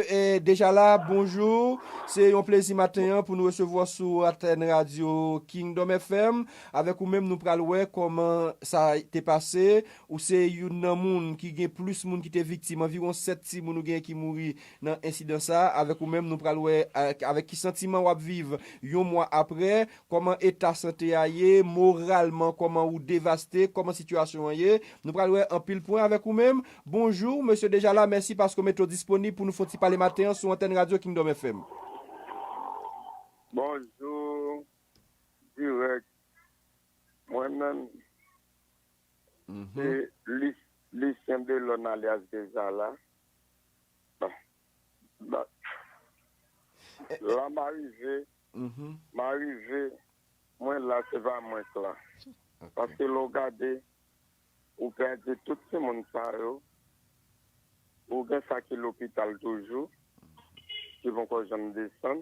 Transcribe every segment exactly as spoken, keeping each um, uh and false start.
E deja la, bonjou. Se yon plezi maten an pou nou resevwa sou antèn radyo Kingdom F M. Avèk ou menm, nou pral wè kòman sa te pase. Ou se youn nan moun ki gen plis moun ki te viktim. Anviwon sèt timoun ou gen ki mouri nan ensidan sa. Avèk ou menm, nou pral wè ak, avèk ki santiman w ap viv yon mwa apre. Kòman eta sante a ye, moralman, kòman ou devaste, kòman sitiyasyon an ye. Nou pral wè anpil pwen avèk ou menm. Bonjou, mesye deja la, mèsi paske w mete w disponib pou nou fè yon ti pale maten an sou antèn radyo Kingdom F M. Bonjou, dirèk. Mwen menm, se Lis- Lisyen Delòn alyas Dezala. Bon, bon. La m arive, m arive, mwen la, se pa mwen k la. Paske lè w gade, ou pèdi tout timoun sa yo, ou gen sa ki lopital toujou, ki poko janm desann.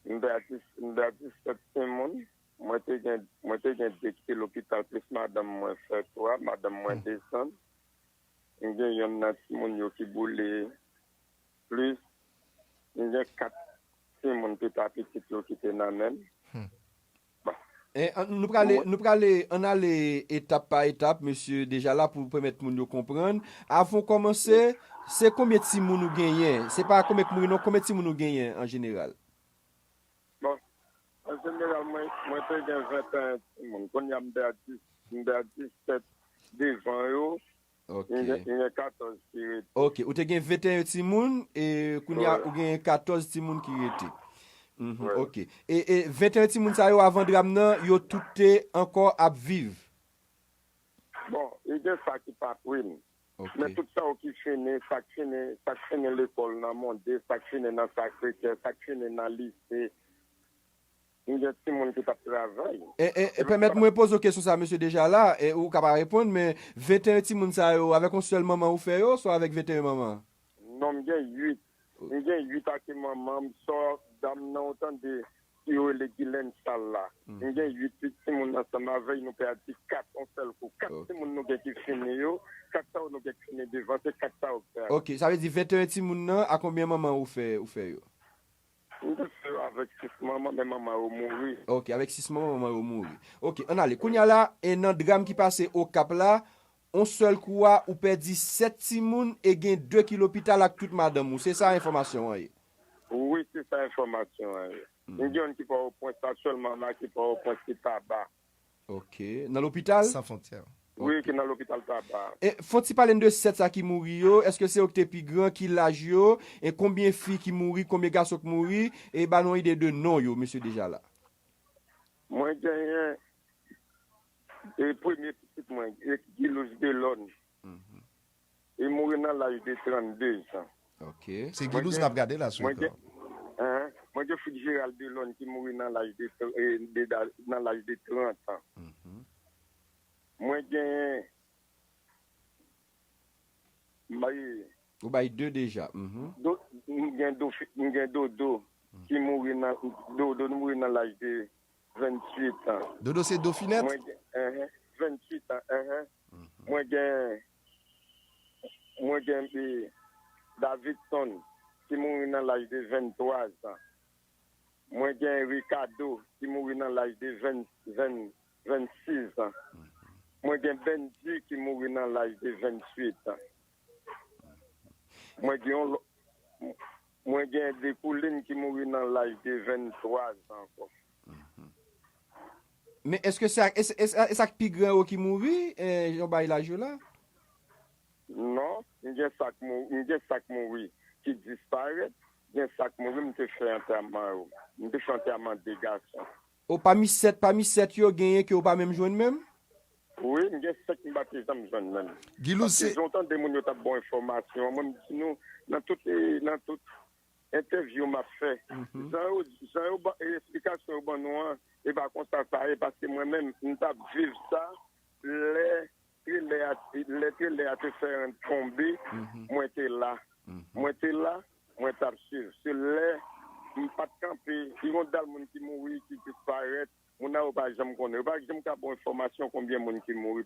M pèdi, m pèdi sèt timoun. Mwen te gen, mwen te gen de ki te lopital, plis madanm mwen fè twa, madanm mwen desann. M gen yonn nan timoun yo ki boule, plis m gen kat timoun pita pitit yo ki te nan men m. Bon. E, an, nou prale, nou prale, ann ale etap pa etap, mesye deja la, pou pèmèt moun yo konprann. Avan w kòmanse, se konbyen timoun ou genyen? Se pa konbyen k mouri non, konbyen timoun ou genyen an jeneral? Bon, an jeneral, mwen, mwen te gen venteyen timoun. Kounye a, m pèdi, m pèdi sèt devan yo. Ok. M gen, m gen katòz ki rete. Ok, ou te gen venteyen timoun, e kounye a, ou gen katòz timoun ki rete. Mhm, ok. E, e venteyen timoun sa yo, avan dram nan, yo tout te ankò ap viv? Bon, e gen sa ki pa prim. Ok. Men tout sa yo ki fini, sa k fini, sa k fini lekòl nan Monde, sa k fini nan Sacré-Cœur, sa k fini nan lise, m gen timoun ki t ap travay. E, e, e pèmèt mwen poze w kesyon sa, mesye deja la, e ou ka pa reponn, men venteyen timoun sa yo, avèk yon sèl manman ou fè yo, swa avèk venteyen manman? Non, m gen uit. M gen uit ake manman m, sò dam nan ou tande ki yo rele Guylaine Sal la. M gen uit pitit timoun ansanm avè l, nou pèdi kat yon sèl kou. Kat timoun nou gen ki fini yo, kat sa yo nou gen ki fini devan, se kat sa yo k pèdi. Ok, sa vle di venteyen timoun nan, a konbyen manman ou fè, ou fè yo? M te fè yo avèk sis manman, men manman yo mouri. Ok, avèk sis manman, manman yo mouri. Ok, ann ale. Kounye a la, e nan dram ki pase Okap la, yon sèl kou a, ou pèdi sèt timoun e gen de ki lopital ak tout madanm ou. Se sa enfòmasyon an ye? Wi, se sa enfòmasyon an ye. M gen youn ki Pòtoprens la, sèlman la ki Pòtoprens, ki Taba. Ok. Nan lopital? San Frontyè. Wi, ki nan lopital Taba. E fè yon ti pale n de sèt sa ki mouri yo. Èske se yo ki te pi gran, ki laj yo? E konbyen fi ki mouri, konbyen gason ki mouri? E ba nou yon ide de non yo, mesye deja la. Mwen genyen, e premye pitit mwen, e Gilouz Delòn. Li mouri nan laj de trannde zan. Ok. Se Gilouz n ap gade la sou ekran. Mwen gen Fidjeral Delòn ki mouri nan laj de, tr- e, de, nan laj de trant an. Mwen gen, m bay Ou bay de deja. Mhm. Do, m gen Dofi- m gen Dodo ki mouri nan, Dodo mouri nan laj de venntuit an. Dodo se Dofinèt? Mwen gen, enhen, venntuit an, enhen. Mwen gen, mwen gen, e, Davidson ki mouri nan laj de venntwa zan. Mwen gen Ricardo ki mouri nan laj de ven, ven, vennsis an. Mwen gen Benji ki mouri nan laj de venntuit an. Mwen gen yon lò- mwen gen Dekoulin ki mouri nan laj de venntwa zan ankò. Men èske se, e, e, e, e sa k pi gran yo ki mouri, e, jan w bay laj yo la? Non, m gen sa k mou- m gen sa k mouri ki disparèt, gen sa k mouri m te fè antèman yo. M te fè antèman de gason. O, pami sèt, pami sèt yo, genyen ke w pa menm jwenn menm? Wi, m gen sèt m pa te janm jwenn menm. Gilouz, paske se jan w tande moun yo t ap ba w enfòmasyon an, mwen m di nou, nan tout, e, nan tout entèvyou m ap fè, jan yo, jan yo ba, e, esplikasyon yo ban nou an, e pa konsa sa ye, paske mwen menm, m t ap viv sa, lè trelè a, lè trelè a te fè rann tonbe, mwen te la. Mwen te la, mwen t ap swiv. Se lè m pa t kanpe, gen yon dal moun ki mouri, ki disparèt, moun nan yo pa janm konnen. Yo pa janm ka ba w enfòmasyon konbyen moun ki mouri.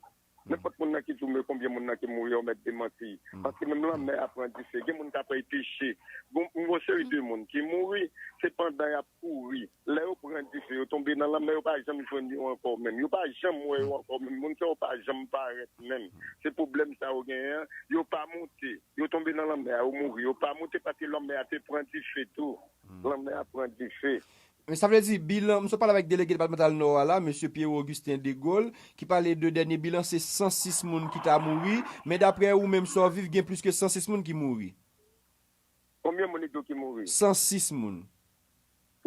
Nenpòt moun nan ki di w men konbyen moun nan ki mouri, yo mèt demanti. Paske menm lanmè a pran dife. Gen moun k ap repeche. Gon, gon seri de moun ki mouri, se pandan y ap kouri. Lè yo pran dife, yo tonbe nan lanmè, yo pa janm jwenn yo ankò menm. Yo pa janm wè yo ankò menm. Moun sa yo pa janm parèt menm. Se pwoblèm sa yo genyen an. Yo pa monte. Yo tonbe nan lanmè a, yo mouri. Yo pa monte paske lanmè a te pran dife tou. Lanmè a pran dife. Men sa vle di, bilan, m sot pale avèk delege depatmantal Nò a la, mesye Pierrot Augustin Degaule, ki pale de dènye bilan, se san sis moun ki ta mouri, men daprè ou menm sa w viv, gen plis ke san sis moun ki mouri. Konbyen moun li di w ki mouri? San sis moun.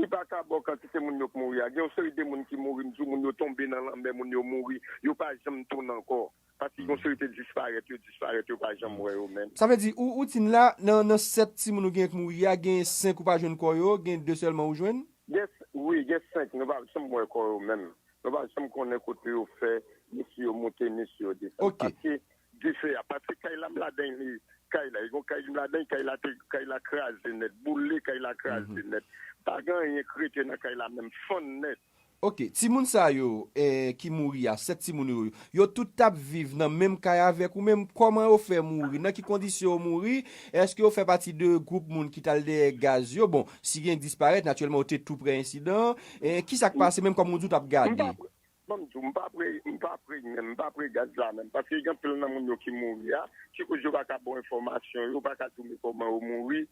Li pa ka ba w kantite moun yo k mouri a. Gen yon seri de moun ki mouri, m di w, moun yo tonbe nan lanmè, moun yo mouri, yo pa janm tounen ankò. Paske yon seri te disparèt, yo disparèt, yo pa janm wè yo menm. Sa vle di, ou, ou di n la, nan, nan sèt timoun ou gen k mouri a, gen senk ou pa jwenn kò yo, gen de sèlman ou jwenn? Gen, wi, gen senk, nou pa janm wè kò yo menm. Nou pa janm konnen kote yo fè, ni si yo monte, ni si yo desann. Ok. Paske dife a, paske kay la m ladan li, kay la, e gon kay m ladan, kay la te, kay la kraze nèt, boule, kay la kraze nèt. Pa gen anyen k rete nan kay la menm, fann nèt. Ok, timoun sa yo, eh, ki mouri a, sèt timoun yo, yo tout t ap viv nan menm kay avèk ou menm? Kòman yo fè mouri? Nan ki kondisyon yo mouri? Èske yo fè pati de gwoup moun ki t al dèyè gaz yo? Bon, si gen disparèt, natirèlman, yo te tou prè ensidan an. Eh, ki sa k pase menm kòm ou di w t ap gade? M pa pre, ban m di w, m pa pre, m pa pre menm, m pa pre gaz la menm. Paske gen anpil nan moun yo ki mouri a, se koz yo pa ka ba w enfòmasyon, yo pa ka di w men kòman yo mouri.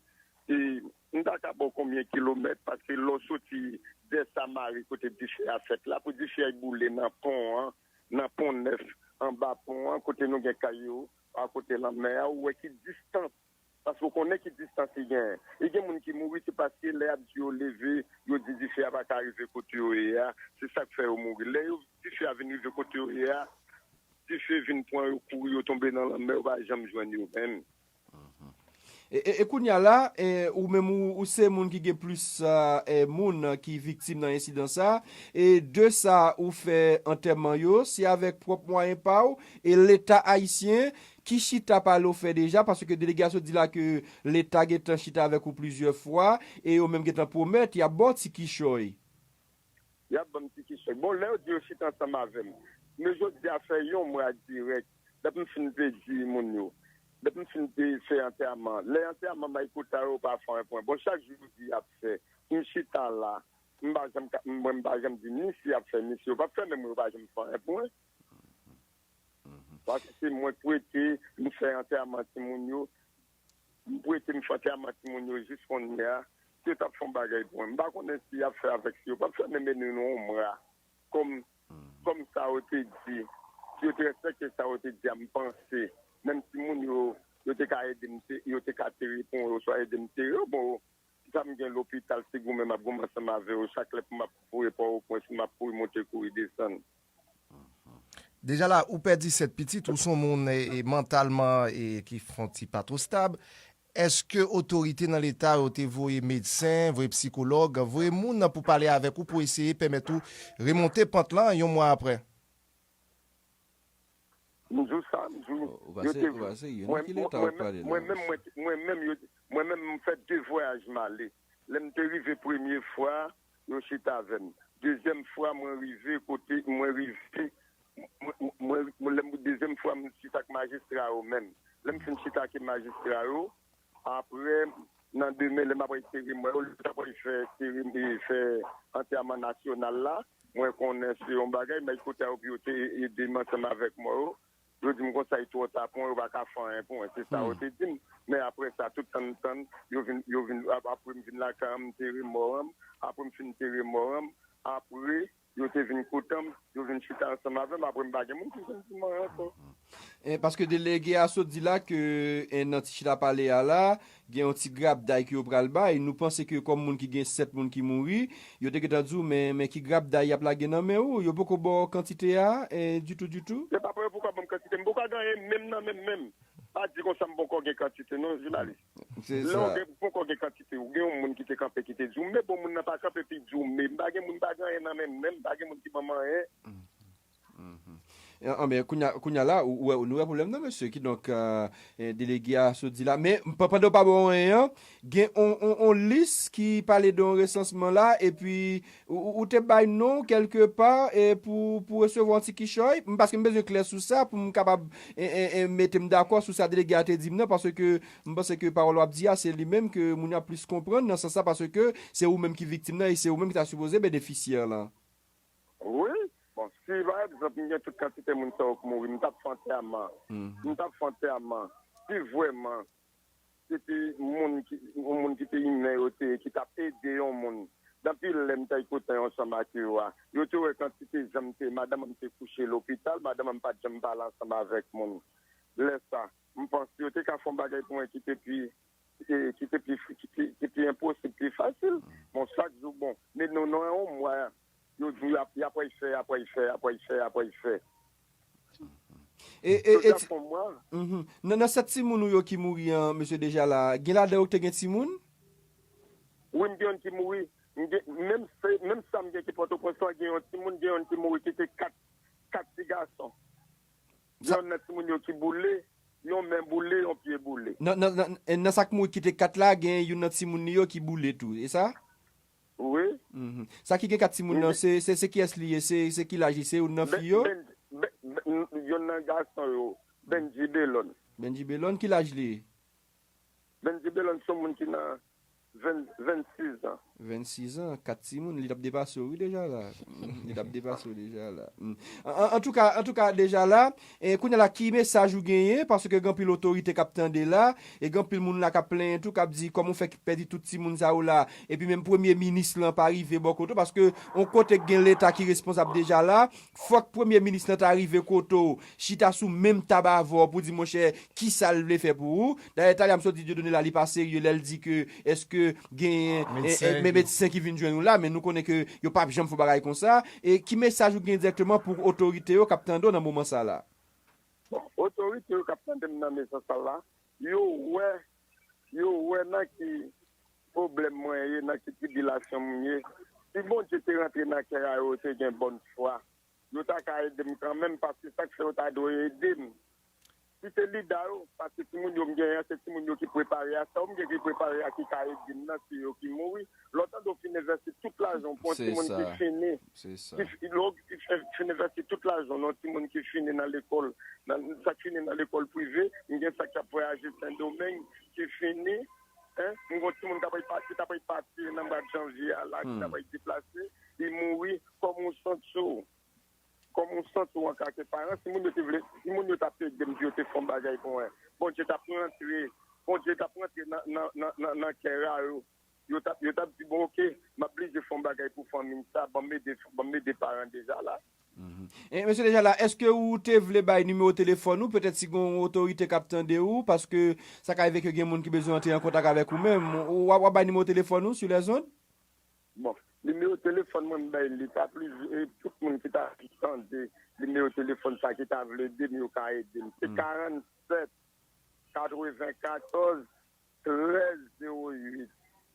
E m ta ka ba w konbyen kilomèt, paske lè w soti dè Samari kote dife a fèt la, pou dife a boule nan pon an, nan Pon Nèf, anba pon an, kote nou gen kay yo, akote lanmè a, ou wè ki distans. Paske w konnen ki distans li genyen. E gen moun ki mouri, se paske lè y ap di yo leve, yo di dife a pa ka rive kote yo ye a, se sa k fè yo mouri. Lè yo, dife a vin rive kote yo ye a, dife vin pran yo, kouri, yo tonbe nan lanmè, yo pa janm jwenn yo menm. E, e, e kounye a la, e, ou menm ou, ou se moun ki gen plis, a, e, moun ki viktim nan ensidan sa, e de sa ou fè antèman yo, se avèk pwòp mwayen pa w, e Leta ayisyen ki chita pale w fè deja, paske delegasyon di la ke Leta gentan chita avèk ou plizyè fwa, e yo menm gentan pwomèt y ap ba w ti kichòy. Y ap ban m ti kichòy. Bon, lè yo di yo chita ansanm avè m, men jodi a fè yon mwa dirèk, depi m fin pèdi moun yo, depi m fin pe-, fè antèman. Lè antèman Maykota yo pa fè anyen pou mwen. Bon, chak jou yo di y ap fè. M chita la, m pa janm ka, mwen m pa janm di ni si y ap fè, ni si yo p ap fè, men mwen yo pa janm fè anyen pou mwen. Paske se mwen k prete, m fè antèman timoun yo, m prete m fè antèman timoun yo jis kounye a, si yo t ap fè yon bagay pou mwen. M pa konnen si y ap fè avèk si yo p ap fè, men mennen nou yon mwa. Kòm, kòm sa yo te di, si yo te respekte sa yo te di a, m panse, menm timoun yo, yo te ka ede m, te, yo te ka tere pon yo, oswa ede m tere yo, bon, sa m gen lopital, se goumen m ap goumen ansanm avè yo, chak lè pou m ap voye Pòtoprens, m ap kouri monte, kouri desann. Deja la, ou pèdi sèt pitit, ou se yon moun, e, e, mantalman, e, ki fè yon ti pa twò stab. Èske otorite nan Leta yo te voye medsen, voye sikològ, voye moun nan pou pale avèk ou, pou eseye pèmèt ou remonte pant lan yon mwa apre? M di w sa, m di w, ou pa yo se-, te, ou pa serye, nan mwen, ki Leta w ap pale la? Mwen menm, mwen, mwen menm, yo, mwen menm, m fè de vwayaj m ale. Lè m te rive premye fwa, yo chita avè m. Dezyèm fwa, mwen rive kote, mwen rive, mwen, mwen, mwen, lè m, dezyèm fwa, m chita ak majistra yo menm. Lè m fin chita ak majistra yo, apre, nan demen, lè m ap al tere mò yo, lè m t ap al fè tere, fè antèman nasyonal la, mwen konnen se yon bagay, Maykota yo pou yo te ede m ansanm avèk mò yo. Yo di m konsa, li twò ta pou mwen, yo pa ka fè anyen pou mwen. Se sa yo te di m. Men apre sa, tout tan m tann, yo vin, yo vin, ap-, apre m vin lakay an, m tere mò an, apre m fin tere mò an, apre, yo te vin kote m, yo vin chita ansanm avè m, apre m pa gen moun ki vin di m anyen ankò. E, paske delege a sot di la ke, e, nan ti chita pale a la, gen yon ti grapday ke yo pral bay. Nou panse ke kòm moun ki gen sèt moun ki mouri, yo te gentan di w, men, men ki grapday y ap lage nan men ou? Yo poko ba w kantite a, e, ditou, ditou? Se pa pou yo poko ban m kantite. M poko gen anyen menm nan men m menm. Pa di konsa m poko gen kantite, non, jounalis. Se sa. Lè w gen, poko gen kantite, ou gen yon moun ki te kanpe, ki te di w, men bon, moun nan pa kanpe, pi di w, men m pa gen moun, m pa gen anyen nan men m menm, m pa gen moun ki ban m anyen. Mhm. An, an, men kounye a, kounye a la, ou, ou wè, nou wè pwoblèm nan, mesye. Kidonk, euh, eh, delege a sot di la. Men, p-, pandan w pa ba w anyen an, gen on, on, on lis ki pale de yon resansman la, epi ou, ou, ou te bay non w kèlke pa, e pou, pou resevwa yon ti kichòy. M, paske m bezwen klè sou sa, pou m kapab, e, e, e, mete m dakò sou sa delege a te di m nan, paske m panse ke pawòl w ap di a, se li menm ke moun yo ap plis konprann nan sans sa, paske se ou menm ki viktim nan, e se ou menm ki ta sipoze benefisyè lan. Wi. Bon, si pa egzanp, m gen tout kantite moun sa yo k mouri, m t ap fè antèman. M t ap fè antèman. Si vrèman, se te moun ki, yon moun ki te imen yo te ye, ki t ap ede yon moun. Anpil lè m t al kote ansanm ak yo a, yo te wè kantite jan m te, madanm an m te kouche lopital, madanm an m pa t janm pale ansanm avèk moun. Lè sa, m panse yo te ka fè yon bagay pou mwen ki te pi, ki te, ki te pi, ki te, ki te enposib, pi fasil. Bon, chak jou, bon, men nou, nou, yon mwa, yo di y ap, y ap fè, y ap fè, y ap fè, y ap fè, y ap fè. E, e, Jodi e a ti- fè yon mwa. Mhm. Nan, nan sèt timoun ou yo ki mouri an, mesye Dejala, gen ladan yo ki te gen timoun? Wi, m gen youn ki mouri. M gen, menm se, menm sa m gen ki Pòtoprens lan, gen yon timoun, gen youn ki mouri ki te kat, kat ti gason. Sa- Gen youn nan timoun yo ki boule, yon men boule, yon pye boule. Nan, nan, nan, e nan sa k mouri ki te kat la, gen youn nan timoun li yo ki boule tou, e sa? Wi. Mhm. Sa ki gen kat timoun nan, Wi. se, se, se kiyès li ye? Se, se ki laj li? Se youn nan Ben, fi yo? Ben, Ben, Ben, youn nan gason yo, Benji Belon. Benji Belon, ki laj li? Benji Belon se yon moun ki nan ven, vennsis an. Vennsis an, kat timoun, li t ap depase w, wi, Dejala. Li t ap depase w, Dejala. Mm. An, an, antouka, antouka, Dejala, e, kounye a la, ki mesaj ou genyen? Paske gen anpil otorite k ap tande la, e gen anpil moun la k ap plenyen tou, k ap di, kòman w fè k pèdi tout timoun sa yo la? Epi menm premye minis lan pa rive bò kote w, paske yon kote k gen Leta ki responsab Dejala, fòk premye minis lan ta rive kote w, chita sou menm tab avè w pou di, monchè, ki sa l vle fè pou ou. Dayè, talè a m sot di Dieudonné la, li pa serye lè l di ke èske genyen, e, e, Medsen. men medsen ki vin jwenn ou la, men nou konnen ke yo p ap janm fè yon bagay konsa. E ki mesaj ou gen dirèkteman pou otorite yo k ap tande w nan moman sa la? Bon, otorite yo k ap tande m nan mesaj sa la, yo wè, yo wè nan ki pwoblèm mwen ye, nan ki tribilasyon m ye. Si Bondye te rantre nan kè a yo, yo te gen bòn fwa, yo ta ka ede m kanmenm, paske sa k fè yo ta dwe ede m. Si se lida yo, paske timoun yo m genyen an, se timoun yo ki prepare a, sa yo m gen ki prepare a ki ka ede m nan, se yo ki mouri. Lè w tande w fin envèsti tout lajan w pou yon Se timoun ki sa. fini, Se sa. ki fi-, lè w fin, fin envèsti tout lajan w nan yon timoun ki fini nan lekòl, nan, sa k fini nan lekòl prive, m gen sa k ap vwayaje Sendomeng, ki fini, en, m gen yon timoun k ap pati, ki t ap pati nan mwa janvye a la, ki t ap Hmm. deplase, li mouri, kòman w santi w? Kòman w santi w antanke paran? Si moun yo te vle, si moun yo t ap ede m, si yo te fè yon bagay pou mwen, Bondye t ap rantre, Bondye t ap rantre nan, nan, nan, nan, nan kè a yo. Yo t ap, yo t ap di, bon, oke, m ap blije fè yon bagay pou fanmi m sa, ban m ede, ban m ede paran Dejala. Mhm. E, mesye Dejala, èske ou te vle bay nimewo telefòn ou? Petèt si gen yon otorite k ap tande ou, paske sa ka rive ke gen moun ki bezwen antre an kontak avèk ou menm. Ou w ap, w ap bay nimewo telefòn ou sou lèzond? Bon, nimewo telefòn mwen m bay li, pa plis, e, tout moun ki ta tande nimewo telefòn sa ki ta vle ede m, yo ka ede m. Se Hmm. karannsèt katrevenkatòz trèz zewo uit.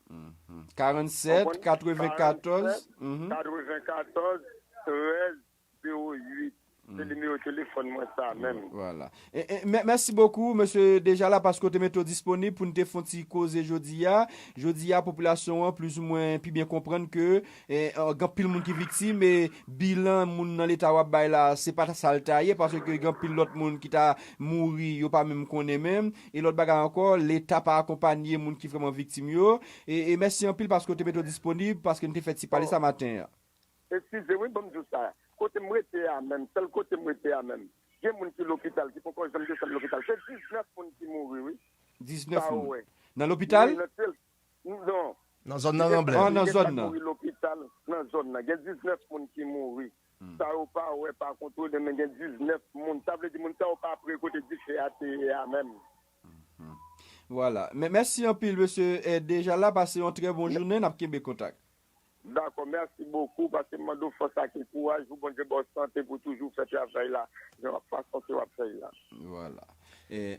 Mhm. Karannsèt katrevenkatòz. Mhm. Katrevenkatòz trèz zewo uit. Se Mm. nimewo telefòn mwen sa menm. Vwala. E, e, mè-, mèsi bokou, mesye Dejala, paske w te mete w disponib pou n te fè yon ti koze jodi a. Jodi a, popilasyon an plizoumwen pi byen konprann ke, e, gen anpil moun ki viktim, e bilan moun nan leta w ap bay la, se pa sa l ta ye, paske gen anpil lòt moun ki ta mouri, yo pa menm konnen menm. E lòt bagay ankò, leta pa akonpanye moun ki vrèman viktim yo. E, e mèsi anpil paske w te mete w disponib, paske n te fè ti pale sa maten an. Eskize wi, ban m di w sa. Kote m rete a menm, sèl kote m rete a menm, gen moun ki lopital, ki poko janm desann lopital. Se diznèf moun ki mouri, wi. Diznèf Sa ou moun. wè. Nan lopital? Wi, nan sèl, non. Nan zòn nan Ranblè. Ah, nan Gen zòn sa nan. mouri lopital, nan zòn nan. Gen diznèf moun ki mouri. Hmm. Sa yo pa wè, pa kontwole, men gen diznèf moun. Sa vle di moun sa yo pa pre kote dife a te ye a menm. Mhm. Vwala. Men mèsi anpil, mesye, eh, Dejala. Pase yon trè bon jounen, n ap kenbe kontak. Dakò, mèsi bokou, paske m mande w fòs ak kouraj pou Bondye ba w sante pou toujou fè travay la, jan w ap fason ke w ap fè l la. Vwala. E,